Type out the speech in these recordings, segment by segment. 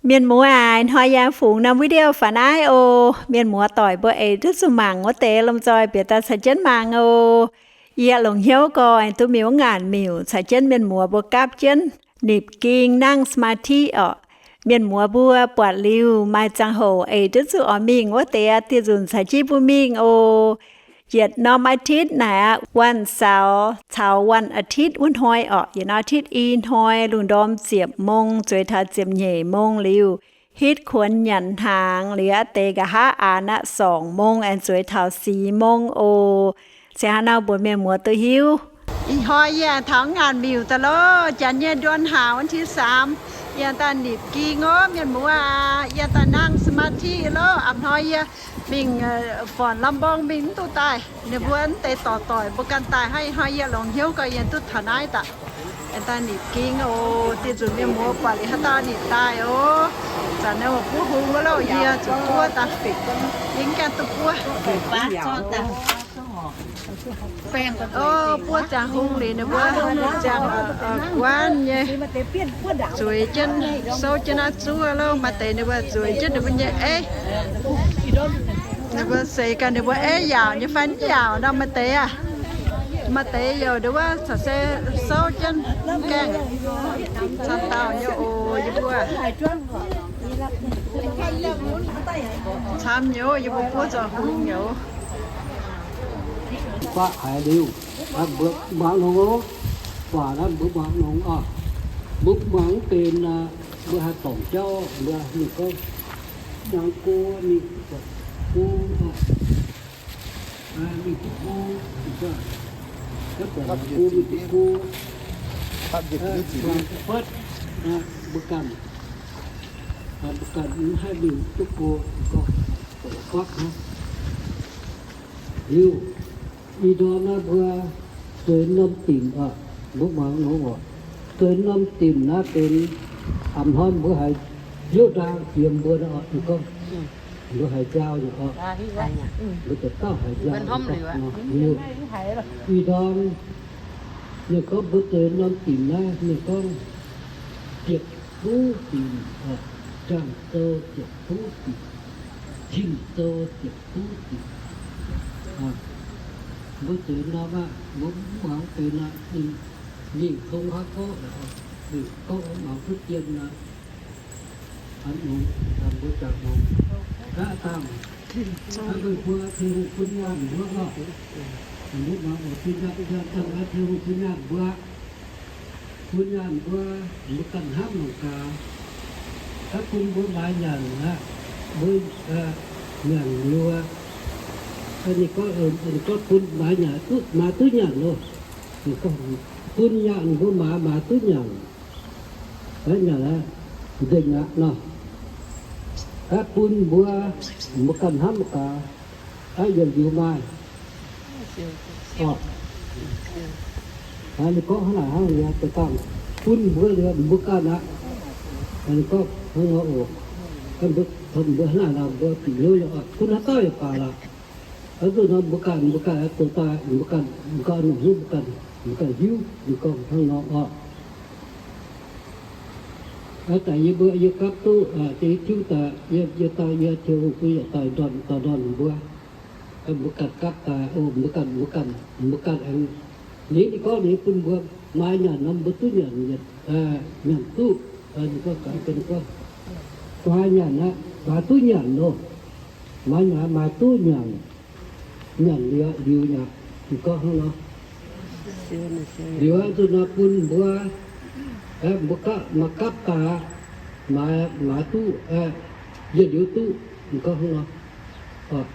Mienh muoz aac, hnoi yie fungx norm video faaux naaiv oc. Mienh muoz doic mbuo eix duqv zuqc mangc wuov deix lomh nzoih bieqc daaih caux jienv mangc oc. Yie longc hnyouv gorx aengx duqv mingh wuov ngaanc miuc caux jienv mienh muoz mbuo gapv jienv nipc ging nangv สมาธิ orqc. Mienh muoz mbuo buatc liuz maaih ziangh hoc eix duqv zuqc oix mingh wuov deix dieh nzunc caux jienv mbuo mingh oc. Yietc norm อาทิตย์ naaic aqv, วันเสาร์ caux วันอาทิตย์ wuov hnoi orqc, yietc norm อาทิตย์ i hnoi lungh ndorm ziepc mong zueiz taux ziepc nyeic mong liuz, hitv kuonx nyanc hnaangx liuz aqv, deix nqa'haav aanx aqv, สอง mong aengx zueiz taux สี่ mong oc. Se hnangv nor mbuox mienh muoz duqv hiuv. Ih hnoi yie taux ngaanc miuc daaih loh, janx nyei เดือนห้า วันที่สาม, yie daaih nipc ging oc mienh muoz aac, yie daaih nangh สมาธิ loh. A'hnoi yie mingh forn-lambong mingh mv duqv daaih, ninh mbuo mv deix dorc doic mbuo ganh daaih hnangv. Ih hnoi yie longc hnyouv gorx yie duqv taux naaiv daaih, daaih nipc ging oc. Dieh nzunc mienh muoz buatc liuz haaix dauh nipc daaih oc. Zanc naaiv buov hung wuov loh, yie zuqc buov daaih fingx, yie mv gaengh duqv buov. Buov ziangh hung liuz ninh mbuo ziangh guanv nyei, zueiz jienv, souv jienv naaiv zuov loh. Maaih deix ninh mbuo zueiz jienv ninh mbuo nyei eiv. Ninh mbuo seix ganh ninh mbuo eiv yaauc nyei fai mv yaauc nor maaih deix aqv. Maaih deix youc ninh wuov caux se souv jienv mv gaengh camv dauh nyei oc. Yie mbuo camv nyei oc, yie mbuo buov ziangh hung nyei oc. Baac haiz liuz, mbuo muangx nongx oc. Waac naaiv mbuo muangx nongx oc. Mbuo muangx mv benx, mbuo haih dorngc jauv, mbuo ninh gorngv, muangx go, ninh go, ninh duqv go, ninh gorngv, go, ninh duqv go, muangx fatv, mbuo ganh, mbuo ganh mv haih mingh duqv go, ninh gorngv, fatv hnangv. Liuz, ih ndorm naaiv mbuo zueiz norm dimc oc, mbuo muangx nongx oc. Zueiz norm dimc naaiv benx a'hnoi mbuo haiz hnyouv ndaang jiex mbuo nor oc, ninh gorngv, mbuo haiz nziaaux nyei oc. Mbuo deix dauh haiz nziaaux nor. Liuz, ih ndorm ninh gorngv mbuo zueiz norm dimc naaiv, ninh gorngv ziepc fuv dimc oc, jaang-zou ziepc fuv dimc, cing-zou ziepc fuv dimc. Mbuo zueiz norm aqv, mbuo mv muangx benx aqv, ninh mingh tong haaix gorqv, ninh gorngv muangx duqv dien aqv. Hnangv nor, mbuo jangx nor, gaav dangh, hnangv meih mbuo Tin-Hungh bun nyaanh mbuo oc. Mbuo muangx oc, Tin-Hungh bun nyaanh mbuo, bun nyaanh mbuo, mbuo ganh hnamv mangc gaax. Hnangv bun mbuo maaiz nyanc aqv, mbuo nyanc liuz aqv, ninh gorngv, ninh gorngv bun maaiz nyanc duqv, maaiz duqv nyanc loh. Ninh gorngv bun nyaanh mbuo maaiz, maaiz duqv nyanc. Aav, nyanc aqv, nzengc aqv nor. Aav, bun mbuo, mbuo ganh hnamv mangc gaax. Aav, yietc liuz maaih. Orqc. Ninh gorngv hnangv naaic hnangv liuz, deix dangh bun mbuo liuz mbuo ganh aqv. Ninh gorngv hnangv nor oc. Mbuo, mbuo hnangv naaic nor mbuo bieqc hnyouv nyei oc, bun haaix dauh yaac baac lorqc. Aav, zuqc nor mbuo ganh, mbuo ganh zoux daaih, mbuo ganh, mbuo ganh longc hnyouv, mbuo ganh, mbuo ganh hiuv, ninh gorngv hnangv nor oc. Aav, daaih yie mbuo yie gapv duqv deix tiuv daaih, yie, yie daaih yie Tin-Hungh bun yaac daaih ndorm, daaih ndorm mbuo. Mbuo ganh gapv daaih, o, mbuo ganh, mbuo ganh, mbuo ganh aengx, ninh, ninh gorngv ninh bun mbuo maaiz nyanc nor mbuo duqv nyanc, nyanc duqv. Ninh gorngv, ninh gorngv, guaax nyanc aqv, guaax duqv nyanc loh. Maaiz nyanc, maaiz duqv nyanc. Nyanc liuz, liuz nyanc, ninh gorngv hnangv nor. Liuz aqv, zuqc nor bun mbuo, mbuo gapv, mbuo gapv daaih, maaiz, maaiz duqv, yietc liuz duqv, ninh gorngv hnangv nor.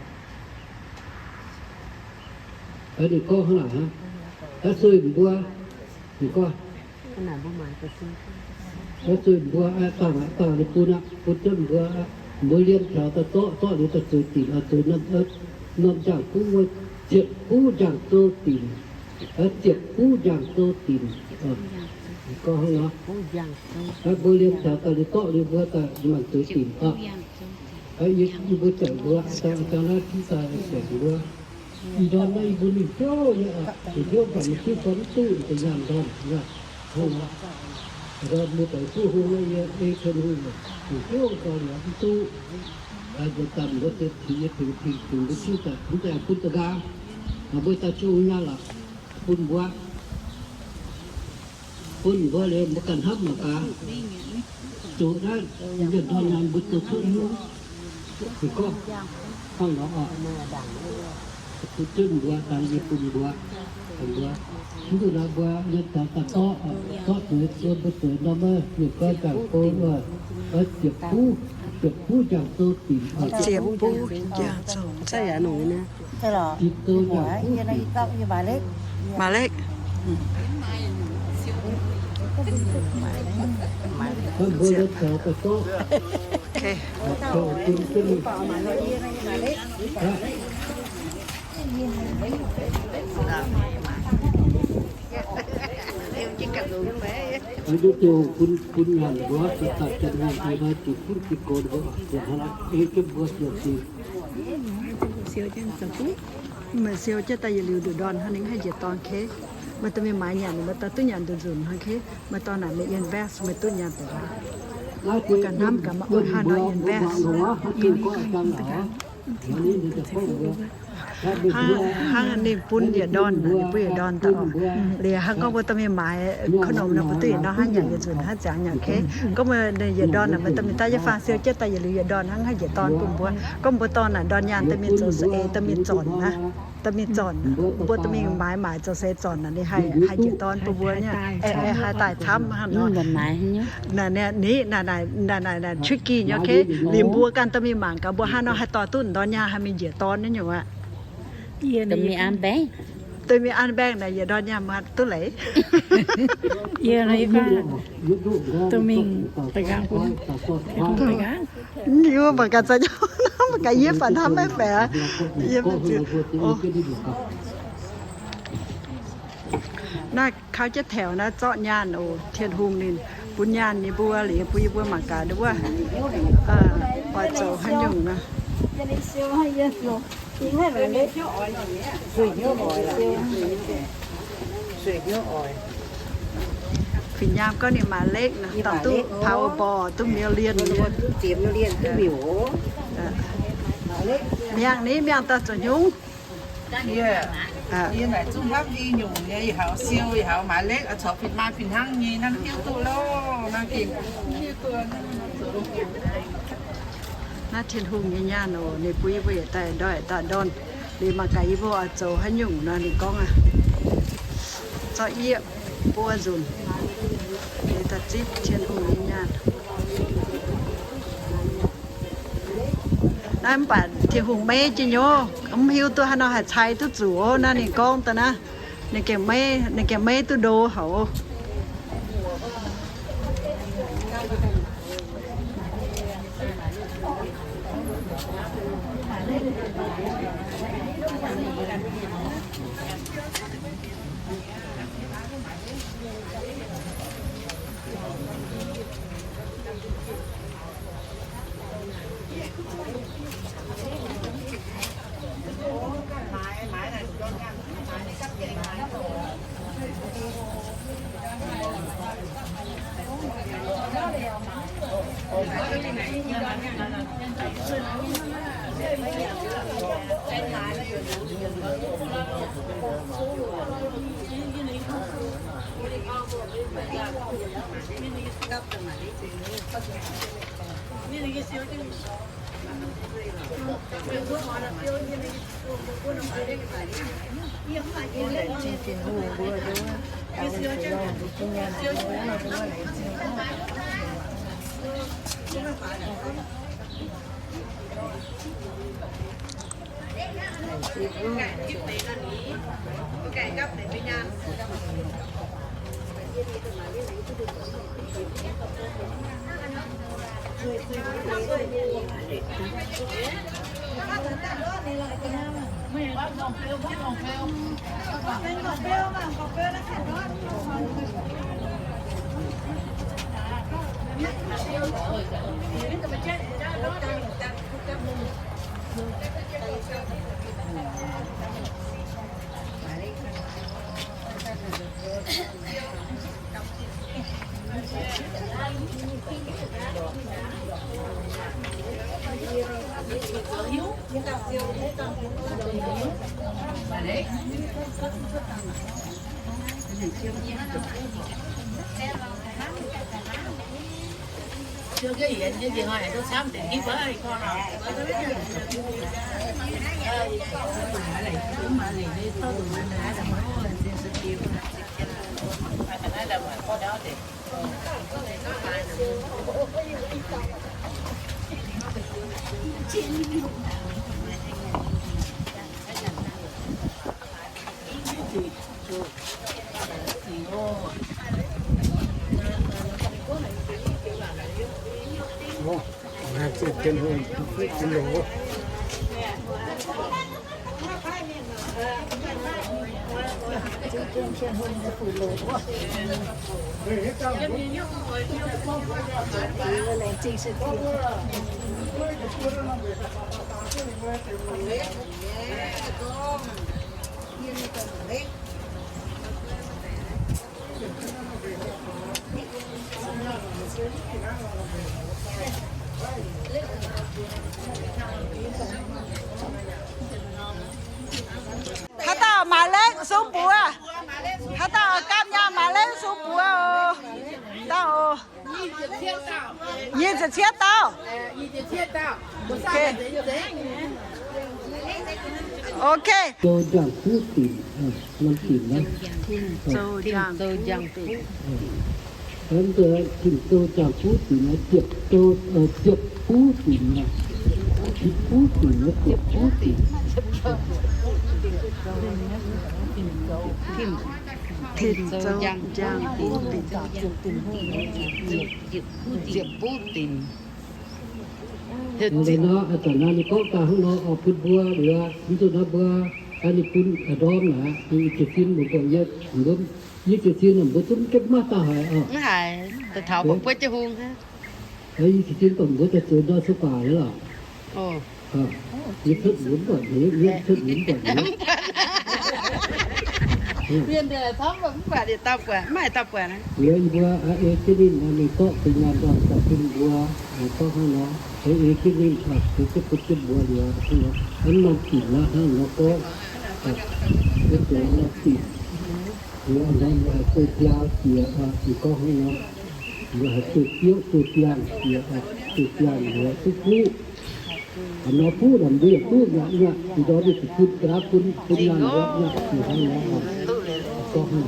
Ninh gorngv hnangv naaic aqv, sueih mbuo, ninh gorngv, sueih mbuo, dangh, dangh ninh bun aqv, bun jienv mbuo, mbuo liemh taux daaih zorqv, zorqv liuz daaih zueiz dinc, zueiz norm, norm njang-guv wuov, ziepc fuv njang-zou dinc, ziepc fuv njang-zou dinc. Gorngv hnangv nor, mbuo liemh taux daaih liuz zorqv liuz mbuo daaih maanc zueiz dinc oc. Yie mbuo jangx mbuo, dangh naaiv jiv daaih jangx mbuo. Ih ndorm naaiv yie mbuo mingh jouv nyei oc, mingh jouv baac mingh jiu gorn mv duqv deix nyaanh ndorm. Ndorm mbuo daaih duqv hung naaiv yie ei Tin-Hungh oc. Ziouv zoux liuz mv duqv, mbuo daaih mbuo deix pingx nyei pingx, pingx dungx mbuo ciuv daaih, mv daaih bun da'nqaang, mbuo daaih ziouc nyaanh lorqc, bun mbuo, bun mbuo liuz mbuo ganh hnamv mangc gaax, zuqc naaiv mienh nor nyaanh mbuo zoux cuotv hnyouv, ninh gorngv hnangv nor oc, bun jienv mbuo daaih yie bun mbuo, mbuo mv duqv nor mbuo yiem taux daaih zorqv, zorqv zuqc yie mbuo zuqc norm maiv mienh goiv jangx go, ziepc buv, ziepc buv jangx go dinc, ziepc buv jangx go, za'gengh nongc nyei. Maaih Lekv. Meih siou jienv daaih yietc liuz nduqc ndorn hnangv ninh haih njiec dorn, okay. Meih dorh mingh maaiz nyanc, meih dorh duqv nyanc nduqc nzunc, okay. Meih dorh naaic meih invest, meih duqv nyanc deix. Ganh hnamv gaax maaih oix haaix nor invest. Hnangv ninh bun yietc ndorn, ninh bun yietc ndorn daaih. Liuz hnangv gorngv mbuo dorh mingh maaiz koqv norm nor, mbuo duqv yietc ndorn hnangv nyanc nduqc nzunc hnangv ziangx nyanc, okay. Gorngv mbuo yietc ndorn naaic meih dorh mingh daaih yietc faang siou jienv daaih yietc liuz yietc ndorn hnangv haih njiec dorn bun mbuo. Gorngv mbuo dorh naaic ndorn nyaanh dorh mingh zoux seix, dorh mingh zornc aqv. Dorh mingh zornc, mbuo dorh mingh maaiz maaiz zoux seix zornc naaic ninh haih, haih njiec dorn bun mbuo nyei. Aeqv, aeqv, haih daaih camv hnangv nor. Naaic, naaic, naaic, naaic tricky nyei, okay. Liuz mbuo ganh dorh mingh mangc gaax mbuo haaix nor haih dorh duqv ndorn nyaanh haih mingh njiec dorn nyei nyungc aqv. Dorh mingh an baengh naaic yietc ndorn nyaanh maaih duqv leiz. Dorh mingh da'nqaang bun, da'nqaang. Yie mbuo mangc gaax za'gengh, mangc gaax yie faaux hnamv maiv faix. Yie mbuo, naaiv kauv jienv taux naaiv zorqv nyaanh oc. Tin-Hungh ninh bun nyaanh yie mbuo liuz, bun yie mbuo mangc gaax wuov, oix zoux haaix nyungc nor. Fih hnyaam gorngv ninh maaih lekv nor, dongh duqv Powerball, duqv million nyei. Miangh ni, miangh daaih zoux hnyungv. Yie, yie naaic zungv hnamv i nyungc nyei, ih hoz siou, ih hoz maaih lekv, corc fih maaih fih hnangv nyei, hnangv hiuv duqv loh, hnangv gengh hiuv duqv. Naaiv Tin-Hungh nyei nyaanh oc, ninh bun yie mbuo yietc daaih ndoih daaih ndorn. Liuz mangc gaax yie mbuo oix zoux haaix nyungc nor, ninh gorngv aqv. Zorqv yie buo nzunc, liuz daaih zipv Tin-Hungh nyei nyaanh. Naaiv mv baac Tin-Hungh meiv jienv nyei, mv hiuv duqv haaix nor haih cai duqv zuqc oc. Naaiv ninh gorngv daaih naaiv, ninh gengh meiv, ninh gengh meiv duqv ndo haic oc. Haaix dauh maaih lengh sung buoz? Haaix dauh gapv nyaanh maaih lengh sung buoz oc? Dauh oc. Nyic ziepc cietv dauh. Ok. Zoux njang-fuqv dinc, norm dinc naaiv. Zoux njang-fuqv dinc. 咱这挺州丈夫顶来，这州，呃，这夫顶来，这夫顶来，这夫顶。Tin Zou Njang Fuqv Dinc. Ziepc Fuqv Dinc. Hnangv nor, a'zanc naaiv ninh gorngv daaih hnangv nor, oix bun mbuo liuz, mv zuqc naaiv mbuo, ninh bun ndorm naaic, yie jiez sin mbuo, yie jiez sin mbuo zungv maiv gaengh maaih daaih haic oc. Mv haiz, daaih taux bun mbuo jienv hung. Yie jiez sin bun mbuo daaih zoux ndorm sou baac liuz lorqc. Yie cuotv mbuo mv buatc haic, yie cuotv mbuo mv buatc haic. Mienh daaih camv mv buatc, mv maaih dauh buatc. Liuz yie mbuo ei jienv ninh, mingh zorqv fingx nyaanh ndorm daaih bun mbuo, gorngv hnangv nor, ei jienv ninh, se jienv bun jienv mbuo liuz, hnangv nor, norm dinc nor, hnangv nor gorngv, wuov deix norm dinc, liuz norm haaix zoux biaa jiex, ninh gorngv hnangv nor, liuz haaix zoux biouv zoux biangh jiex, zoux biangh liuz duqv fuqv. Nor fuqv nor mbuo yaac duqv nyaqc nyaqc, ih ndorm ninh ziouc bun ga'naaiv bun, bun nyaanh nyaqc nyaqc, hnangv nor gorngv.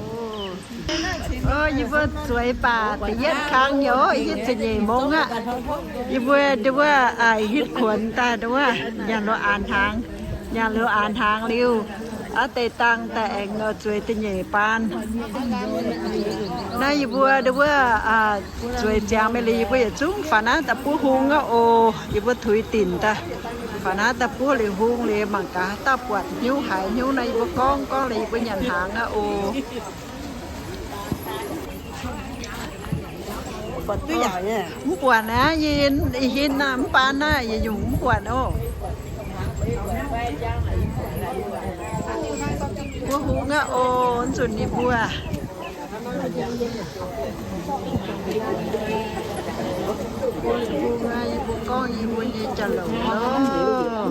Yie mbuo zueiz baac da'yietv kang nyei, hitv ziepc nyeic mong aqv. Yie mbuo, yie mbuo hitv kuonx daaih, yie mbuo nyanc loz-aanx hnaangx, nyanc loz-aanx hnaangx liuz, aa, deix dangh daaih aengx zueiz da'nyeic baan. Naaiv yie mbuo, yie mbuo zueiz ziangx mingh liuz, yie mbuo yietc zungv faaux naaiv daaih buov hung aqv oc. Yie mbuo tuix dinc daaih, faaux naaiv daaih buov liuz hung liuz, mangc gaax haaix dauh buatc hnyouv haiz hnyouv nor, yie mbuo gorngv gorngv liuz, yie mbuo nyanc hnaangx aqv oc. Mv buatc aqv, yie hin naaiv mv baan naaiv, yie nyungc mv buatc oc. Buov hung aqv oc, nzunc ninh mbuo. Yie mbuo gorngv yie mbuo nyei jauv-louc loh.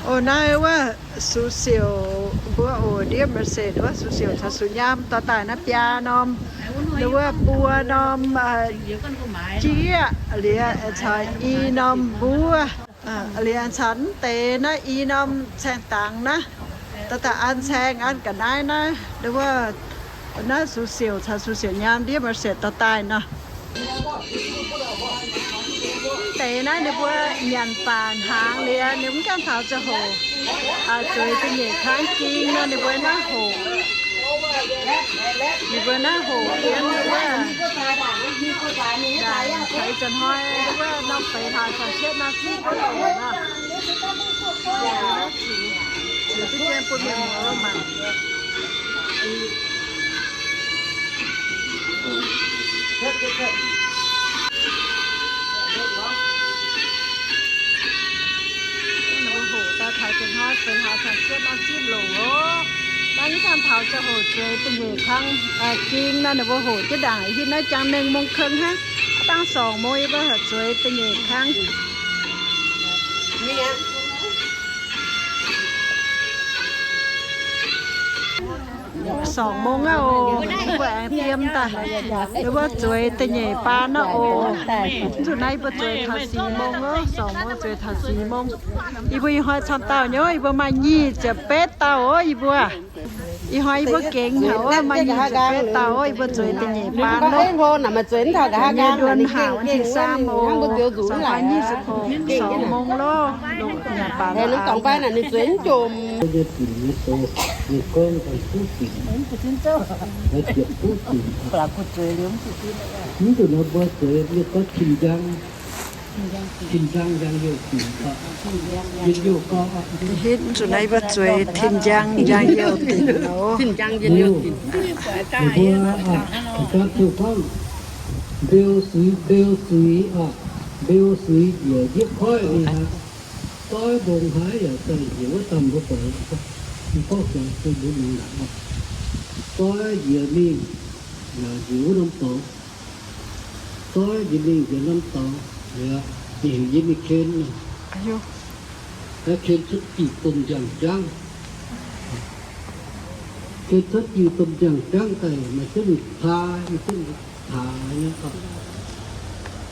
Oc, naaiv wuov sux siouc mbuo oc, ndiev maiv setc wuov sux siouc caux sux nyaam dorh daaih naaiv biaa norm, wuov buo norm, jieqv liuz caux i norm mbuov, liuz caux mv deix naaiv i norm caeng dangx naaiv, dorh daaih an caeng an ga'naaiv naaiv, wuov naaiv sux siouc caux sux siouc nyaam ndiev maiv setc dorh daaih nor. Mv deix naaiv ninh mbuo nyanc baac hnaangx liuz, ninh mv gaengh taux ziangh hoc zueiz da'nyeic kangv ging nor, ninh mbuo naaiv hoqc. Ninh mbuo naaiv hoqc yiem wuov daaih, taux ih zanc hnoi wuov norm feix hlaax caux cietv norm ziv buonv longc nor. Ziux duqv jienv bun mienh muoz mangc. Ninh mbuo hoqc daaih taux ih hnoi feix hlaax caux cietv norm ziv longc oc. Naaiv mv gaengh taux ziangh hoc zueiz da'nyeic kangv ging nor, ninh mbuo hoqc jienv ndaangc hitv naaiv jangx nengh mong keng hnangv. Dangh สองโมง yie mbuo haiz zueiz da'nyeic kangv. สองโมง aqv oc. Mbuo aengx diem daaih. Yie mbuo zueiz da'nyeic baan aqv oc. Zuqc naaiv yie mbuo zueiz taux สี่โมง oc. สองโมง zueiz taux สี่โมง. Yie mbuo ih hnoi camv dauh nyei, yie mbuo maaih nyic ziepc betv dauh oc yie mbuo. Ih hnoi yie mbuo gengx haic oc, maaih nyic ziepc betv dauh oc. Yie mbuo zueiz da'nyeic baan oc. Nduon haac, วันที่สาม oc. สองพันยี่สิบหก สองโมง loh. Ninh zueiz jomc. Ninh gorngv daaih duqv dinc, ziepc duqv dinc. Mv nzunc nor mbuo zueiz mienh gorngv tin njang, tin njang njang youh dinc, njang youh gorngv. Hitv nzunc naaiv mbuo zueiz tin njang njang youh dinc oc. Mbuo, mbuo gorngv mbeu suiz, mbeu suiz oc, mbeu suiz njiec ndiev koiv ninh aqv. Doiv mbong haaix yaac daaih njiec wuov dangh mbuo buatc, mv gorngv jangx bun mbuo muangx naaic oc. Doiv njiec mingh, yaac njiec wuov norm dorngx. Doiv njiec mingh njiec norm dorngx, liuz ninh heuc yie mingh ken. Ken cuotv diuh domh ndiangx-jangv. Ken cuotv diuh domh ndiangx-jangv daaih, maaih jienv mingh caa, maaih jienv mingh caaix nyei.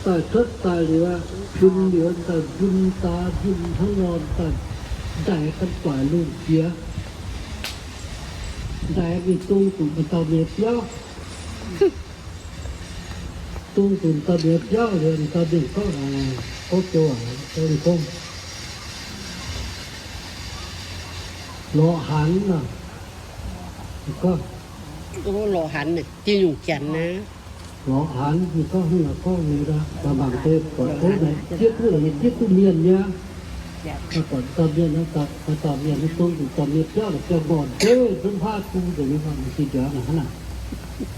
Daaih cuotv daaih liuz, bun liuz daaih nzun daaih nzun hnangv nor daaih, ndaix ganh guaaic lungh jiex, ndaix mingh dong zuqc dauh mienh biauv. Dong zuqc dauh mienh biauv liuz, dauh mienh gorngv, gorngv joux aac, gorngv, lorqc hanx aac, gorngv, lorqc hanx, lorqc hanx, ninh gorngv hnangv naaic gorngv liuz, mangc mangc deix buatc tov naaic zieqv duqv, zieqv duqv mienh nyei. Buatc dauh mienh, dauh mienh dong zuqc dauh mienh biauv, biauv-morc ndeic zunv haav bung nzengc, ninh gorngv ninh zinh nduangx hnangv naaic.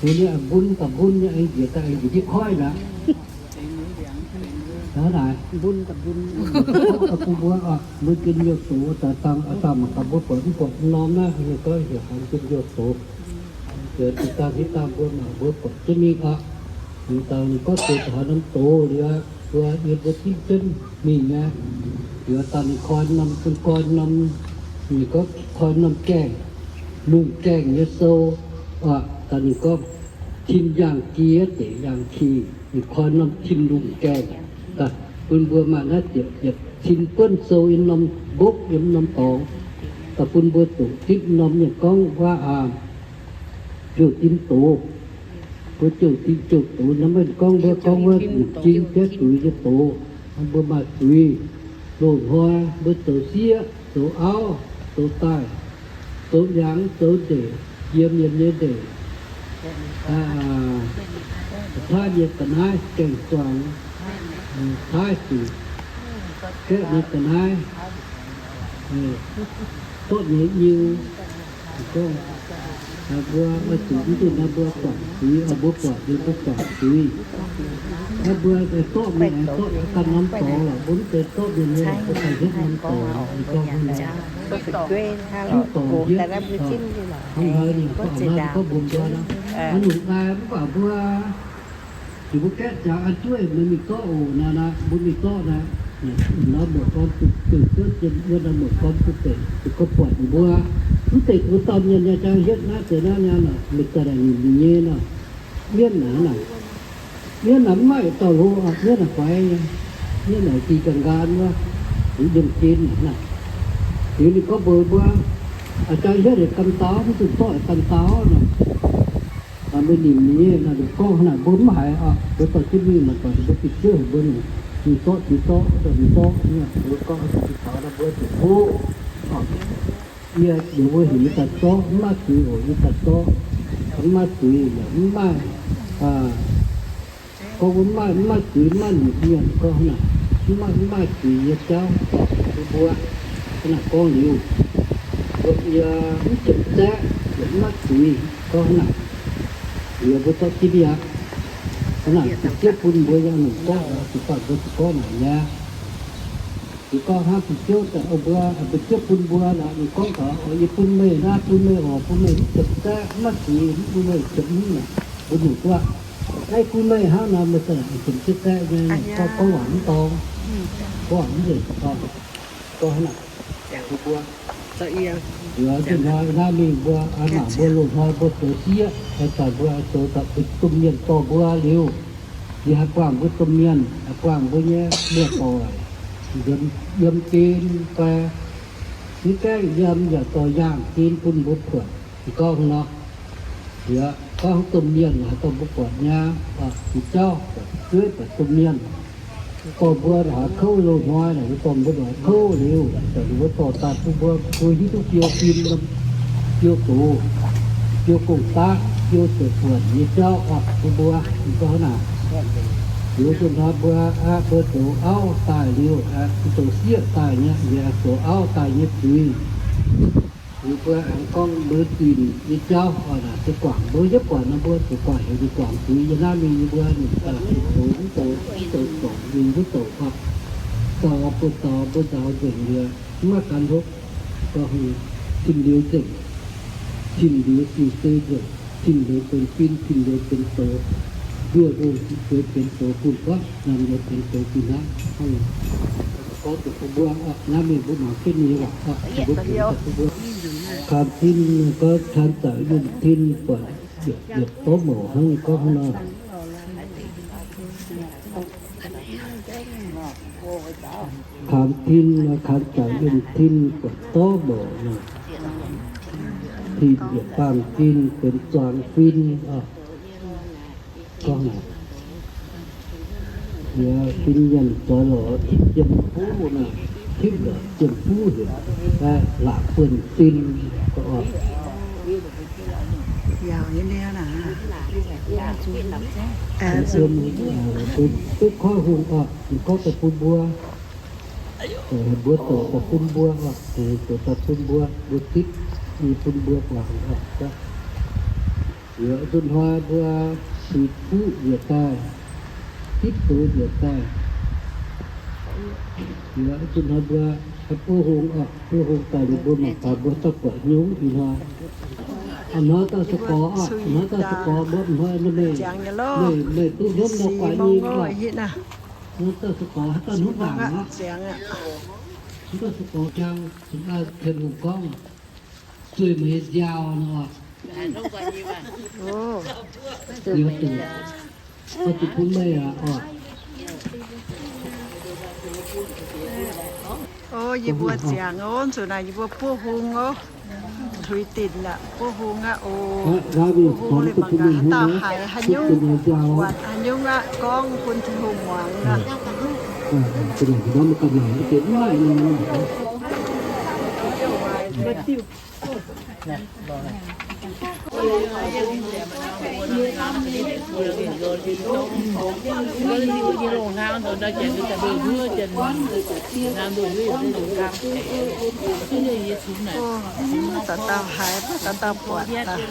Liuz ninh mbun daaih mbun nyei, aengx njiec daaih aengx njiec ndiev koiv naaic. Hnangv naaic, bun daaih bun, bun mbuo, mbuo njien-youh doz daaih dangh, dangh mangc gaax mbuo buatc mv buatc norm naaiv, ninh gorngv heuc haiz njien-youh doz. Dangh hitv dangh mbuo mangc mbuo buatc jienv mingh oc. Ninh dangh ninh gorngv deix taux haaix norm doz liuz, mbuo yiem mbuo dimv jienv mingh nyei. Liuz dangh ninh koi norm, koi norm, ninh gorngv koi norm gaengh, lungh gaengh nyei sou. Dangh ninh gorngv tin yangh jiex deic yangh jiex, ninh koi norm tin lungh gaengh. Bun mbuo maaih naaiv ziepc yietc tin buonv sou yiem norm mbopv yiem norm dorngx. Daaih bun mbuo doqc dimv norm mienh gorngv waac, jouh dimv doz. Mbuo jouh dimv jouh doz, naaiv mienh gorngv mbuo gorngv wuov jing jaiv zuiz nyei doz. Mbuo maaih zuiz, loz-hnoi mbuo zoux sieqv, zoux auv, zoux daaih, zoux yangh, zoux ndeic, yiem mienh nyei ndeic, caaiv mienh ga'naaiv, gaeng-zuangx, caaiv zuqc, gaeqv mienh ga'naaiv, zorqv mienh nyei iu. Gorngv, mbuo oix zuqc mv duqv naaiv mbuo guangc zuiz, mbuo buatc liuz mbuo guangc zuiz. Naaiv mbuo zorqv mienh aengx zorqv ganh norm dorngx lorqc, mbuo mv zeiz zorqv mienh nyei lorqc, mbuo daaih hietv norm dorngx. Ninh gorngv hnangv naaic, mv dorngx hietv, hnangv haaix ninh gorngv, ninh gorngv mbuo mbuo nor, hnangv nungc daaih mv baac mbuo Ninh mbuo gaeqv ziangx an jueiv meih mingh zorqv oc naaic, naaic mbuo mingh zorqv naaic. Naaic norm muoc gorn duqv, duqv cuotv jienv wuov norm muoc gorn duqv deix, duqv gorngv buatc ninh mbuo mv deix duqv dauh mienh nyei jaa hietv naaiv deix naaiv nyei nor, meih daaih naaic ninh nyei nor, mienv naaic naaic, mienv naaic mv maaih dauh hlo, mienv naaic faix nyei, mienv naaic jiex ga'nqaang wuov, liuz yiem gen naaic. Liuz ninh gorngv mbuox mbuo, jaa hietv haic ganh dau, mv zuqc zorqv haic ganh dau nor. Meih nimc nyei naaic, ninh gorngv naaic mbuo mv haiz oc, mbuo dorh jienv mingh naaic, buatc ninh mbuo diuh ziouv heuc mbuo mingh zorqv diuh zorqv, dorh diuh zorqv, mbuo gorngv diuh taux naaic mbuo zuqc hlo. Yie, yie mbuo heuc yie daaih zorqv, mv maaih zuiz oc, yie daaih zorqv, mv maaih zuiz yaac mv maaih, gorngv mbuo mv maaih, mv maaih zuiz, mv maaih nimc mienh gorngv naaic, mv maaih, mv maaih zuiz yie jauv zorqv bun mbuo. Hnangv naaic gorngv liuz, mbuo yie mv jiem zaeqv yaac mv maaih zuiz gorngv hnangv naaic. Liuz mbuo zorqv jienv mingh aqv. Hnangv naaic diuh ziouv bun mbuo yangh longc gorngv, ziouc bun mbuo zuqc gorngv naaic nyei. Ninh gorngv hnangv diuh ziouv daaih, mbuo, diuh ziouv bun mbuo naaic, ninh gorngv taux, yie bun meih naaiv, bun meih oc, bun meih mv jiem zaeqv, mv maaih zuiz, mv bun meih jiem mv naaic, mbuo nyungc duqv aqv. Naaiv gunv meih hnangv nor, meih za'gengh jiex baeqv nyei, gorngv waac mv dorngx, gorngv waac mv nzengc, gorngv hnangv naaic. Mbuo, naaiv mingh mbuo, mangc mbuo loz-hnoi mbuo zoux sieqv, daaih mbuo zoux daaih bun domh mienh dorh mbuo liuz, yie haih buangh mbuo domh mienh, haih buangh mbuo nyei muoz-doic, yiem gen fai mv gaengh yiem yaac dorh yaangh gen bun mbuo buatc. Gorngv nor, yie gorngv domh mienh haaix dauh mbuo buatc nyei, jauv, jueiv buatc domh mienh, dorh mbuo haaix kouv loz-hnoi naaic, dorh mbuo haaix kouv liuz, mbuo dorh daaih bun mbuo, mbuo hiuv duqv biou fim, biou doz, biou gong-daqv, biou ziepc buonc nyei jauv bun mbuo. Gorngv naaic, liuz zunh hnoi mbuo, mbuo zoux auv daaih liuz, mbuo zoux sieqv daaih nyei, yie zoux auv daaih nyei zuiz. Liuz mbuo aengx gorngv mbuo zunh nyei jauv oc, naaic se guangc mbuo yietv buatc nor, mbuo zuqc guangc heuc ninh guangc zuiz. Yie naaiv mingh yie mbuo ninh daaih zuqc zoux mv douc, mv douc zoux, ninh mv douc oc. Zaux buoz zaux mbuo nzaaux nzengc liuz, mv maaih ganh hopv, tin-liuz nzengc, tin-liuz diuh se nzengc, tin-liuz benx fin, tin-liuz benx doz, nduoh nzengc, tin-liuz benx doz bun gorngv, naaiv liuz benx doz bun hnangv. Gorngv zuqc bun mbuo, naaiv mingh mbuo mangc jienv ninh waac, mbuo zuqc bun mbuo. Kaanx tin, gorngv kaanx zaqc yunh tin, buatc yietc dorv mouc hnangv gorngv nor. Kaanx tin, kaanx zaqc yunh tin, buatc dorv mouc nor. Tin yietc baamh zinh benx zuangx fin oc. Gorngv naaic, yie fin mienh zoix lorz yiem fuv naaic, tipv lorz yiem fuv heuc, laangc buonv-zinh. Duqv koiv hungh oc, ninh gorngv daaih bun mbuo, mbuo dorc daaih bun mbuo oc, dorc daaih bun mbuo, mbuo zipv i bun mbuo guangc oc. Liuz zunh hnoi mbuo suix fuqv njiec daaih, zipv doz njiec daaih. Liuz zunh hnoi mbuo buov hung oc, buov hung daaih liuz mbuo mangc gaax mbuo dauh buatc nyungc ih hnoi. A'hnoi dauh se gorx oc, a'hnoi dauh se gorx mbuo a'hnoi meih, meih, meih duqv hnomv nor guaax nyei oc. A'hnoi dauh se gorx haaix dauh hnomv ndaangc oc. A'hnoi dauh se gorx jang, Tin-Hungh gorngv, zueih meih nyei nziaaux nor. Zuqc bun meih aqv oc. O, yie mbuo ziangx o, nzunc naaic yie mbuo buov hung o. Tuix dinc aqv, buov hung aqv o. Buov hung liuz mangc gaax haaix dauh haiz haaix nyungc, buatc haaix nyungc aqv, gorngv bun Tin-Hungh muangx aqv. Dauh dauh haiz, dauh dauh buatc daaih.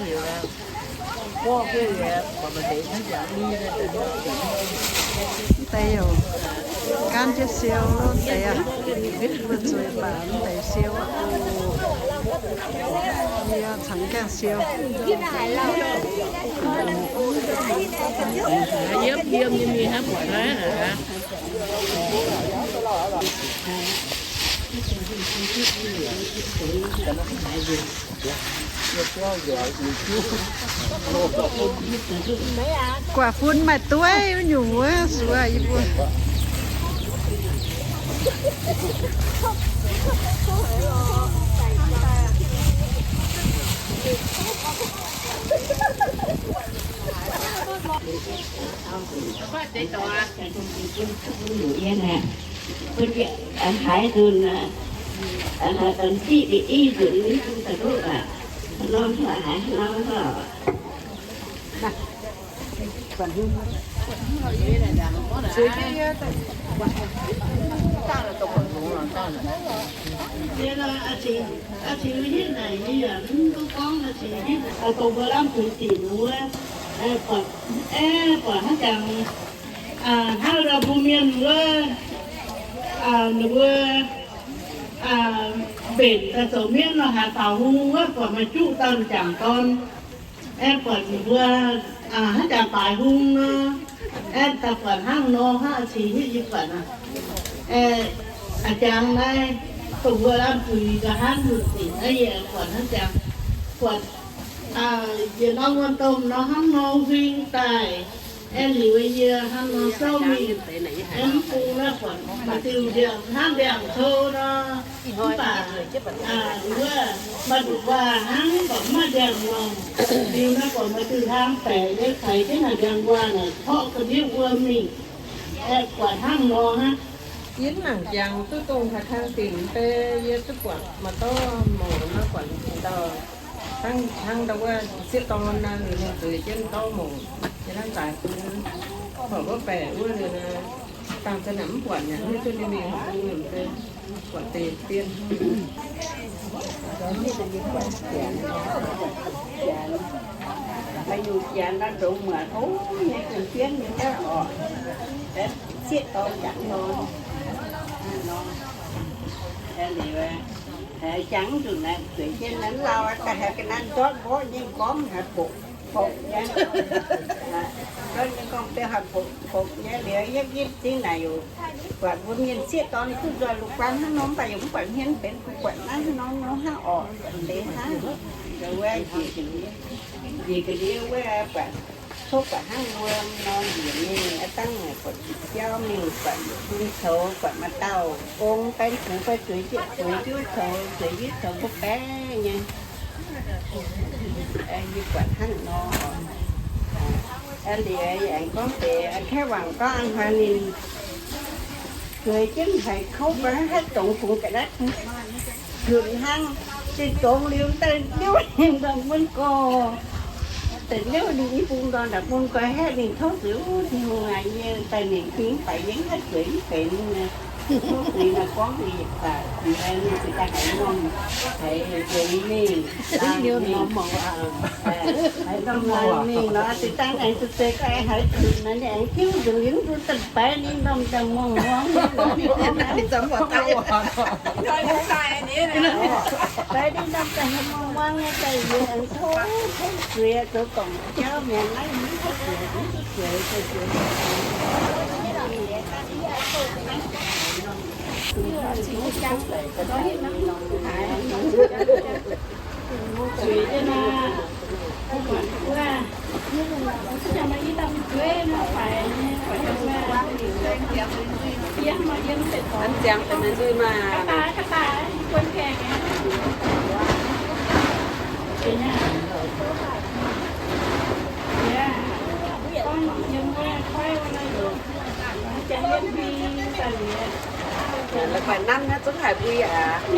Deix yaac gaanv jienv siou deix aqv. Mbuo zueiz baac mv deix siou aqv. Yie cangx gaengh siou. Yiem yiem nyei mingh hnangv buatc naaiv aqv. Guaax fun maaih dueiv wuov nyungc wuov, sueih yie mbuo. Haiz nzunc, haiz nzunc diqv i nzunc, norm haiz norm. Dongh mbuo lamh zuiz dinc wuov, buatc, buatc hnangv jangx, hnangv bun mienh wuov, ninh mbuo mbenc daaih zoux mienv nor, haaix faaux hung wuov, buatc maaih juqv dauh m'jangc dorn, aeqv, buatc ninh mbuo Hnangv jangx baaix hung nor, aengx daaih buatc hnangv nor hnangv, cingx hiuv yie buatc aqv. A'jangx naaiv, dongh mbuo lamh zuiz nqa'haav nzunc zinc naaiv, yie buatc hnangv jangx, buatc yietc norm wuom-domh nor hnangv nor huing daaih. Aengx liuz yie hnangv nor souv mingh, aengx mv bung naaiv buatc maaih diuh ndiangx hnangv ndiangx-tou nor, mv baac wuov maaih nduqc waac hnangv, mv baac mv maaih ndiangx-longc. Liuz naaiv buatc maaih diuh hlang baeqc nyei, faix jienv naaic ndiangx-waac naaic, porqv ga'ndiev wuom mingh. Aeqv, buatc hnangv nor hnangv. Yie mv nangc jangx duqv dongh haaix kang dingc mv bei, yie duqv buatc maaih dorv mouc nor, buatc ndau, hnangv ndau wuov sieqv dorn nor, ninh zueiz jienv dorv mouc, yie hnangv daaih bun horpc wuov baeqc wuov liuz nor, dangh za'gengh mv buatc nyei, mv duqv ninh mingh horpc bung mv bei, buatc deix dien. Maaih nyungc janx nor ndongx muonc, o, nyei gengh jienv nyei gaav orqc, sieqv dorn jangx nor, nor, liuz, jangx nzunc naaiv zueiz jienv naaiv lauh, daaih haiz ga'naaiv ndortv mborqv nyei gorngv haiz bokc bokc nyei, ndortv nyei gorngv beu haiz bokc bokc nyei liuz, yie gitv zingh naaic, buatc mbuo mienh sieqv dorn duqv nzoih lungh buangv hnangv nor, mv baac yaac mv buatc hmien benx, mv buatc naaiv hnangv nor, nor hnangv orqc, deix hnangv. Njiec ga'ndiev wuov buatc, tov buatc hnangv wuom nor njiec mingh, aav dangh buatc jauv mingh, buatc bun coux, buatc maaih dauh ong baeng gux fai zueiz jienv zueiz jienv coux, zueiz jienv coux mbuo baeqv nyei. Yie buatc hnangv nor. Liuz aengx gorngv deix, aengx kaeqv wangc gorngv a'hnoi ninh zueiz jienv haiz kouv bun haiv dongz fungx ga'naaiv, hmz hnangv, zinh dongz liuz daaih liouv ninh ndorm mun gorx, daaih liouv ninh i bung ndorm ndau mun gorx, haeqv ninh tov zuiz, Tin-Hungh aac, yie daaih ninh fingx baaix yie haih zueiz mv benx. Ninh gorngv ninh baac ninh se daaih haiz norm, haiz zueiz mingh, haiz norm mingh nor, se dangh aengx zuqc zeiz ga'aengx haiz zuqc naaiv, ninh aengx tiuv nzunc liuz duqv daaih baix ninh norm daaih muangx muangx, baix ninh norm daaih muangx muangx nyei daaih yie aengx tov, tov zueiz zoux dorngc jauv mi'aqv, naaiv mv zuqc zueiz, mv zuqc zueiz, zueiz. An ziangx daaih meih nzuih maah. La'guaih nanv naaiv zungv haiz mbui aqv.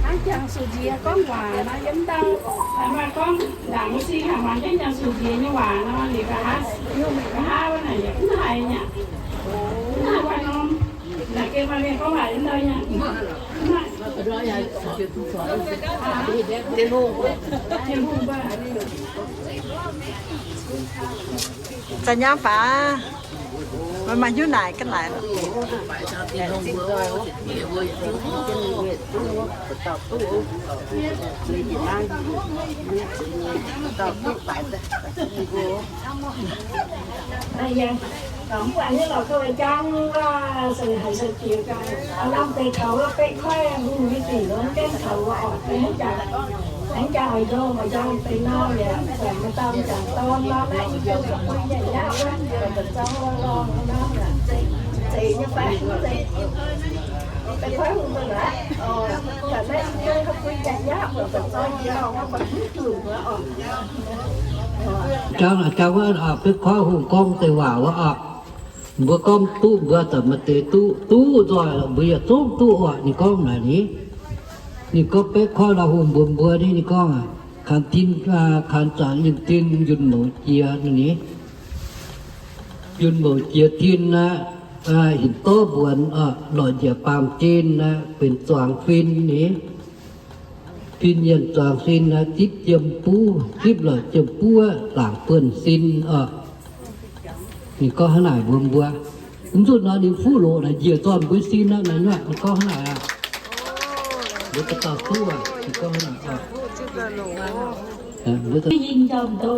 Hnangv jangx sux nziex gorngv waac nor, yiem ndau, maaih gorngv ndaangc wuov sin haic, muangx jienv jangx sux nziex nyei waac nor, liuz nqa'haav, nqa'haav wuov naaic yaac mv haiz nyei aqv. Mv haiz waac norm. Naaic gengh maaih mienh gorngv waac yiem ndau nyei aqv. Tin-Hungh. Za'nyaam faaux, meih maaih hnyouv naaic ga'naaiv. Mv baac nyei lorqc, ga'naaiv njang, haiz se jiex ga'naaiv, lamh deix taux beqv koiv hungh nyei dingc, longx jienv taux orqc, hnangv jangx, hnangv jangx oix nzong, oix njang deix nor, yaac maaih dauh jangx dorn nor, naaiv yie mbuo bui njaih nyaqv wuov, zoux lorngh nor, zeiz nyei fai, zeiz, beqv koiv hungh mbuo naaiv, ga'naaiv yie mbuo bui njaih nyaqv, zoux lorngh nor, bun zuqc wuov orqc. Jangx, jangx wuov, beqv koiv hungh gorngv deix waac wuov oc. Mbuo gorngv duqv, mbuo za'gengh maaih deix duqv, duqv nzoih, mbuo yaac zungv duqv oc. Ninh gorngv naaic ni, ninh gorngv beqv koiv lauh hungh mbuox mbuo ni, ninh gorngv, kanh tin, kanh zanc lingh tin yunh mouz jiex ni, yunh mouz jiex tin aqv, hinc dorv mbuonx, lorz njiec baamh gen aqv, benx zuangx fin ni. Sin yienh zuangx sin, zipv jiem buv, zipv lorqc jiem buv, laangc buonv sin oc. Ninh gorngv hnangv naaic mbuox mbuo. Mv zuqc nor ninh fuqv loqc naaic njiec zorn mbuo sin aqv. Naaiv nyuoqc ninh gorngv hnangv naaic aqv. Mbuo dauh dauh duqv aqv, ninh gorngv hnangv naaic aqv. Yie njormh ndo,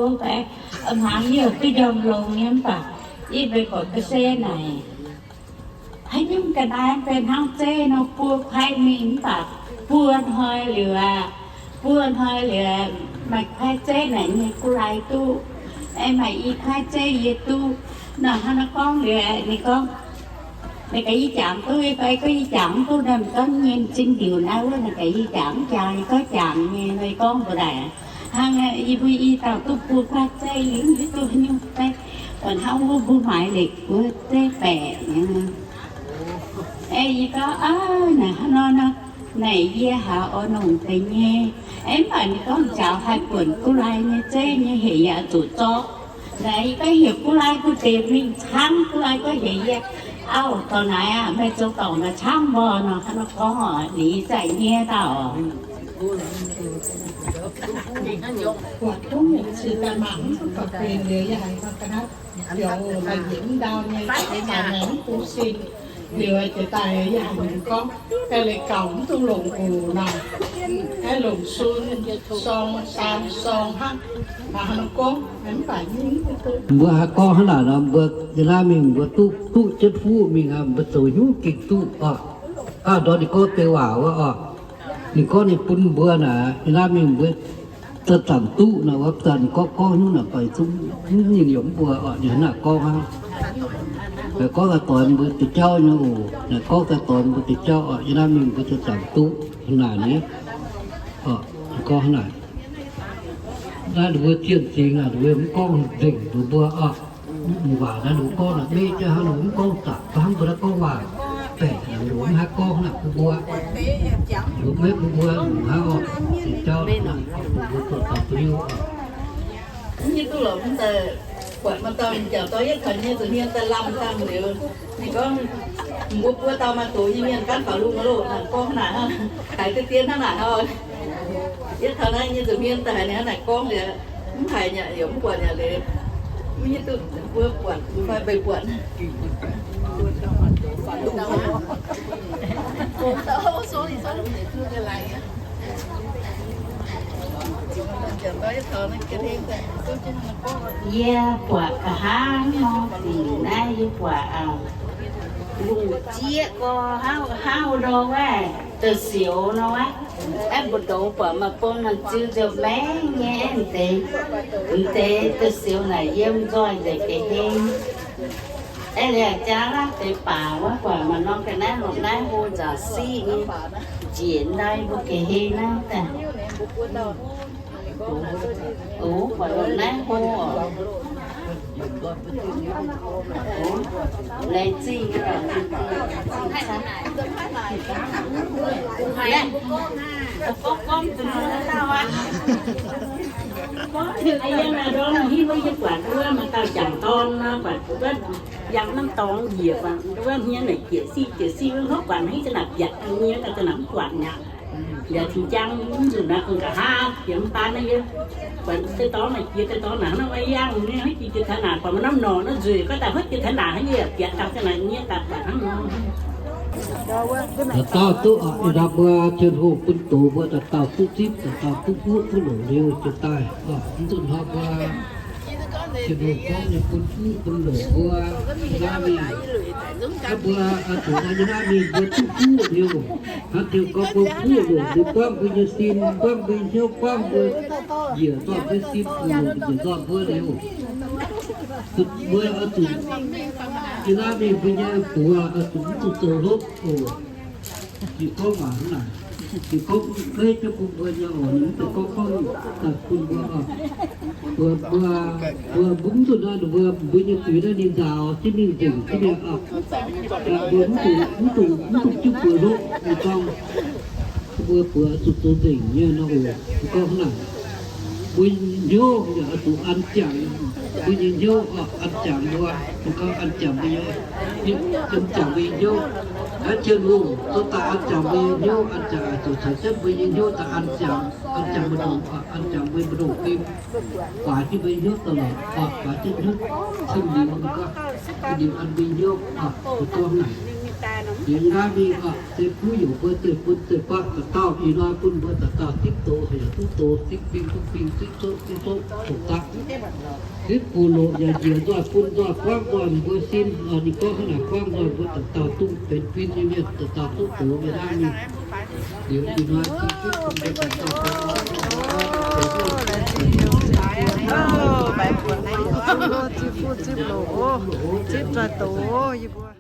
hmuangx yie duqv njormh longx nyei mv baac yie mbuo gorqv ga'sie naaic, haaix nyungc ga'naaiv benx hnangv zeiv nor buo kuaaiv mingh mv baac buo hnoi liuz aqv, buo hnoi liuz maaih kuaaiv zeiv naaic nyei guv laai duqv, aengx maaih i kuaaiv zeiv yie duqv. Nor hnangv naaiv gorngv liuz ninh gorngv, naaic gaax yie jangx duqv, yie gorngv yie jangx mv duqv, naaic gorngv nyei m'zing ndiuc naaiv wuov, naaic gaax yie jangx mv jangx, yie gorngv jangx nyei. Nor yie gorngv mbuox naaic, hnangv yie mbuo i dauh duqv buo kuaaiv zeiv, yie mv hiuv duqv haaix nyungc zeiv, buatc hnangv wuov mbuo maaiz liuz mbuo zeiv baeqc nyei. Aeqv, yie gorngv, aav, naaic hnangv nor nor, naaic yie haiz oix longc deix nyei. Aeqv, mv baac ninh gorngv njaaux haih buonc guv laai nyei zeiv nyei heuc yaac zuqc zorqv. Naaic yie gorngv heuc guv laai guv deix mingh camv, guv laai gorngv heuc yie, auv, dorh naaiv aqv, meih zoux dorngc naaic camv mbuo nor, hnangv nor gorngv oc, ninh zaaic nyei dauh. Buatc duqv mienh cingx daaih mangc mv duqv ba'benc liuz, yie haiz gorngv ga'naaiv joux daaih njiec mv ndau nyei, daaih maengx mv bung sin. Liuz jiex daaih yie haiz ninh gorngv, aeqv, leiz gauh mv duqv longc oc naaic, aeqv, longc sun, sorng, saam, sorng hnangv. Hnangv nor gorngv, mv baac mv duqv. Mbuo haaix gorngv hnangv naaic nor, mbuo yiem naaiv mingh mbuo duqv, duqv jienv fuqv mingh aqv, mbuo zoux nyungc gengh duqv oc. Aav, ndortv ninh gorngv deix waac wuov oc. Ninh gorngv ninh bun mbuo naaic, yiem naaiv mingh mbuo zanc-zanc duqv naaic, wuov zanc ninh gorngv gorngv nyungc naaic, baac zungv mv nyinh yaac mv mbuo oc, ninh hnangv naaic gorngv hnangv. Naaic gorngv daaih doix mbuo deix jauv nyei oc. Naaic gorngv daaih doix mbuo deix jauv oc. Yiem naaiv mingh mbuo zanc-zanc duqv hnangv naaic ni oc. Gorngv hnangv naaic. Naaiv ninh mbuo zien zingx naaic, ninh mbuo mv gorngv nzengc mbuox mbuo oc. Waac naaiv ninh mbuo gorngv naaic, meiv jienv hnangv ninh mbuo mv gorngv zaqc, hnangv mbuo naaiv gorngv waac baeqc naaic, ninh mbuo mv haih gorngv naaic bun mbuo. Ninh mbuo maiv bun mbuo hnangv oc. Ninh jauv naaic, mbuo zoux taux duqv hiuv oc. Mv hiuv duqv lorqc, mv daaih buatc maaih dauh jangc dorn yietv taux nyei zuqc hmien daaih lamh dangh liuz, ninh gorngv, mbuo buo dauh maaih doz nyei mienh gaanv faaux lungh loh, gorngv naaic hnangv, haiz deix dien hnangv naaic oc. Yietv taux naaiv nyei zuqc hmien daaih haiz ninh hnangv naaic gorngv liuz, mv haiz nyei yaac mv buatc nyei liuz, mv hiuv duqv mbuo buatc fai mbuo buatc. Yie buatc nqa'haav nor, dingc naaiv yie buatc lungh jieqv gorx, hnangv ndau wuov, da'sioux nor wuov. Aeqv, mbu'ndongx buatc maaih bung nor ziux nziouv maengx nyei, aeqv, m'deix, m'deix da'sioux naaic yiem nzoih nzengc ga'hlen. Aeqv, liuz jaav laav deix baac wuov buatc maaih norm ga'naaiv longc naaiv hlo nzaaux siqv nyei, njiec ndau mbuo ga'hlen naaiv daaih. Oc, buatc longc naaiv hlo oc. Oc, laengz zingh. Gorngv, gorngv, gorngv, gorngv, yie naaic ndorm hingv wuov yie buatc wuov maaih dauh jangc dorn nor, buatc wuov yangh norm dorngx njiec, buatc wuov hmien naaic jieqc siqv jieqc siqv wuov, hnangv buatc haaix zanc naaic biatc nyei, zanc naaic mv buatc mi'aqv. Yaac cingx jang mv nzunc naaiv kungx nqa'haav jiex mv baan naaiv yie buatc deix dorngx naaic jiex, deix dorngx naaic hnangv wuov yangh nyei, hnangv jiex jiex taux naaic buatc maaih norm norqc naaiv nzueic, gorngv daaih huotv jiex taux naaic hnangv yie biatc daaih zanc naaic nyei daaih buatc hnangv nor. Dauh dauh duqv oc, ih ndau mbuo Tin-Hungh bun doz mbuo dauh dauh duqv zipv, dauh dauh duqv fuqv duqv loc liuz jiex daaih oc. Mv nzunc hnoi mbuo Tin-Hungh gorngv ninh bun fuqv bun loc mbuo, yie naaiv mingh, mbuo zuqc yie naaiv mingh mbuo duqv fuqv liuz, hnangv Tin-Hungh gorngv mbuo fuqv loc liuz buangv mbuo nyei sin, buangv mbuo hnyouv, buangv mbuo njiec nzoih mbuo sin, fuqv loc njiec nzoih mbuo liuz, mbuo oix zuqc, yie naaiv mingh mbuo nyei buoz oix zuqc mv zuqc zoux hlopv oc. Ninh gorngv waac hnangv naaic, ninh gorngv maiv jienv bun mbuo nyei oc, ninh mv zeiz gorngv gorngv daaih bun mbuo oc. Mbuo, mbuo, mbuo mv zuqc nor, mbuo, mbuo nyei zuiz naaiv ninh nzaaux jienv mingh nzengc jienv mi'aqv oc. Mbuo mv zuqc, mv zuqc, mv zuqc jienv buoz hlopv, ninh gorngv, mbuo buoz zuqc zoux nzengc nyei nor oc. Ninh gorngv hnangv naaic, mbuo hnyouv yaac oix zuqc an ziangh. Mbuo nyei hnyouv oc, an jangx mbuo, mbuo gorngv an jangx mbuo nyei, an jangx mbuo nyei hnyouv. Naaiv Tin-Hungh dorh daaih an jangx mbuo nyei hnyouv, an jangx zuqc caux jienv mbuo nyei hnyouv daaih an jangx, an jangx mbu'ndongx, an jangx mbuo mbu'ndongx fim, guaax jienv mbuo nyei hnyouv daaih lorqc, guaax jienv hnyouv cing-nzengc mbuo gorngv, ninh an mbuo nyei hnyouv, mbuo gorngv naaic. Liuz yie naaiv mingh oc, se kuv yoc mbuo zeiv-fun zeiv-faqv dauh dauh, ih hnoi bun mbuo dauh dauh zipv doz, heuc yaac duqv doz, zipv fing duqv fing, zipv soqv duqv soqv, hoqc daqv. Zipv buoz-loc yaac njiec nzoih bun nzoih buangv nzoih mbuo sin, ninh gorngv hnangv naaic buangv nzoih mbuo dauh dauh dongh benx fin nyei mienh dauh dauh duqv doz nyei naaiv mingh. Liuz ih hnoi zipv fun zeiv-fun zeiv-faqv, zipv fuqv zipv loc, zipv nzoih doz yie mbuo.